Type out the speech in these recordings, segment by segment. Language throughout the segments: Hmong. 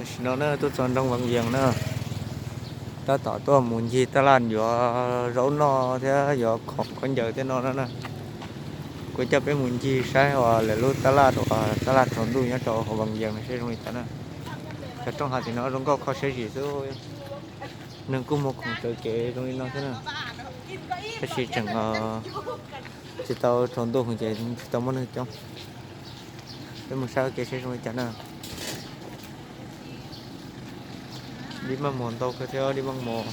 Tam sim no na tuaj txog nroog Vaj Vias na, tab tom tuaj mus ncig taj laj yuav zaub noj thiab yuav khoom khaub ncaws thiab no na. Kuv coj peb mus ncig saib uas lawv lub taj laj uas taj laj tsaus ntuj nyob rau hauv Vaj Vias no seb zoo li cas na. Cov rooj hav tim no zoo nkauj kho siab zim xwb. Neeg kuj muag khoom raws kev zoo li no thiab na. Tab sis tseem tsis tau tsaus ntuj ces tsis tau muaj neeg coob. Peb mus saib ua ke seb zoo li cas na. Dib maj mos ntau kawg thiab dib maj mos.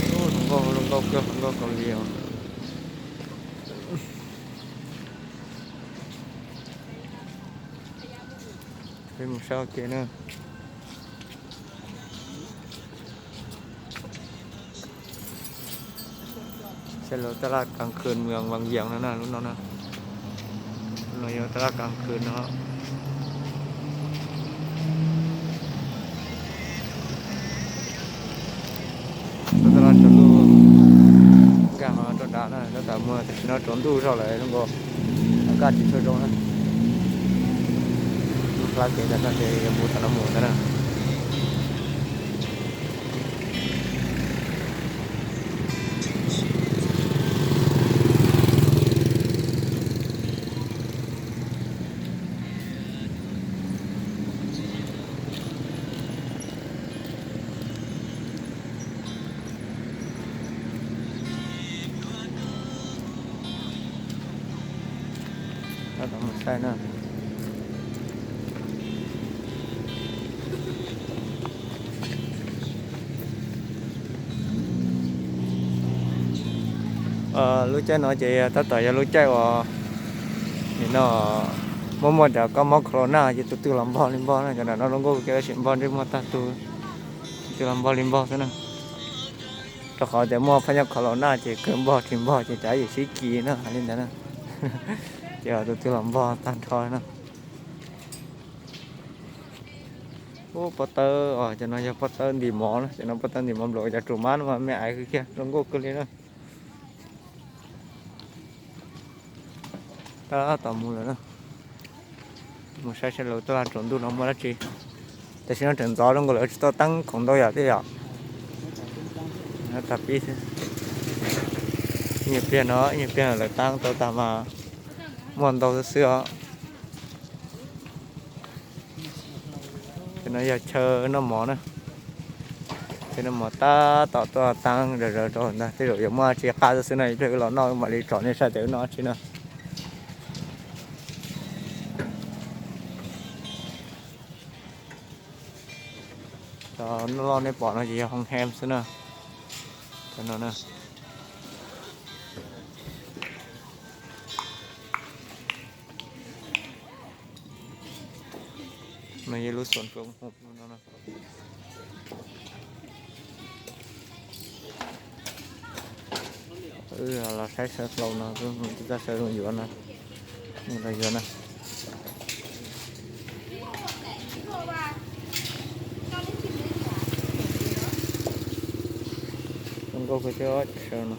Zoo nkauj, zoo nkauj kawg, zoo nkauj kawg li os. Peb mus saib ua ke na. Saib lub taj laj kab khw mus Vaj Vias no na, lub no na. Lub no yog taj laj kab khw no. Taj laj tsaus ntuj nkag rau nrad na, tab tom muag tam sim no tsaus ntuj zog lawm zoo nkauj, nkag tsis tshua zoo na. Hla kev ntawd no ces yuav mus tom no mus ntawd na. Tab tom mus saib na. Lub caij no ces tab tom yog lub caij uas nim no muaj muaj cov kab mob corona ces tus twg los npog li npog na, cov nram no zoo nkauj kiag tab sis npog ntsej muag tag tug, tus twg los npog li npog xwb na. Rau qhov tias muaj phaj nyaj corona ces kawg npog tsis npog ces cas yuav sib kis na, hais li ntawd na. Ces tus twg los npog tag nrho na. Ub, pob tawb, cov no yog pob tawb ntim mov na, cov no pob tawb ntim mov nplaum cov tus mab no mas me ais kawg kiag, zoo nkauj kawg li na. Tab tom mus lawm na. Mus saib saib lawv taj laj tsaus ntuj no muaj dab tsi. Tam sim no tseem ntxov zoo nkaus lawv tsis tau teeb khoom ntau yam thiab yom. Tag pib xwb. Ib nyuag pliag no, ib nyuag pliag lawv teeb tau tag mas muaj ntau xwb xwb os. Ces no yog chaw noj mov na. Chaw noj mov tab tom tuaj teeb zom zaws rau ntag, tej zaum yuav muaj dab tsi qab xwb na, ib pliag wb los noj mam li tsom nej saib tias wb noj dab tsi na. Cov noj loj nej pom no ces yog hoo hem xwb na. Cov no na. No yog lub xoom no. Los saib sawv hlau no, tus txaj sawv zoo yuav no, los yuav na. Zoo nkauj kawg thiab cov sawv no.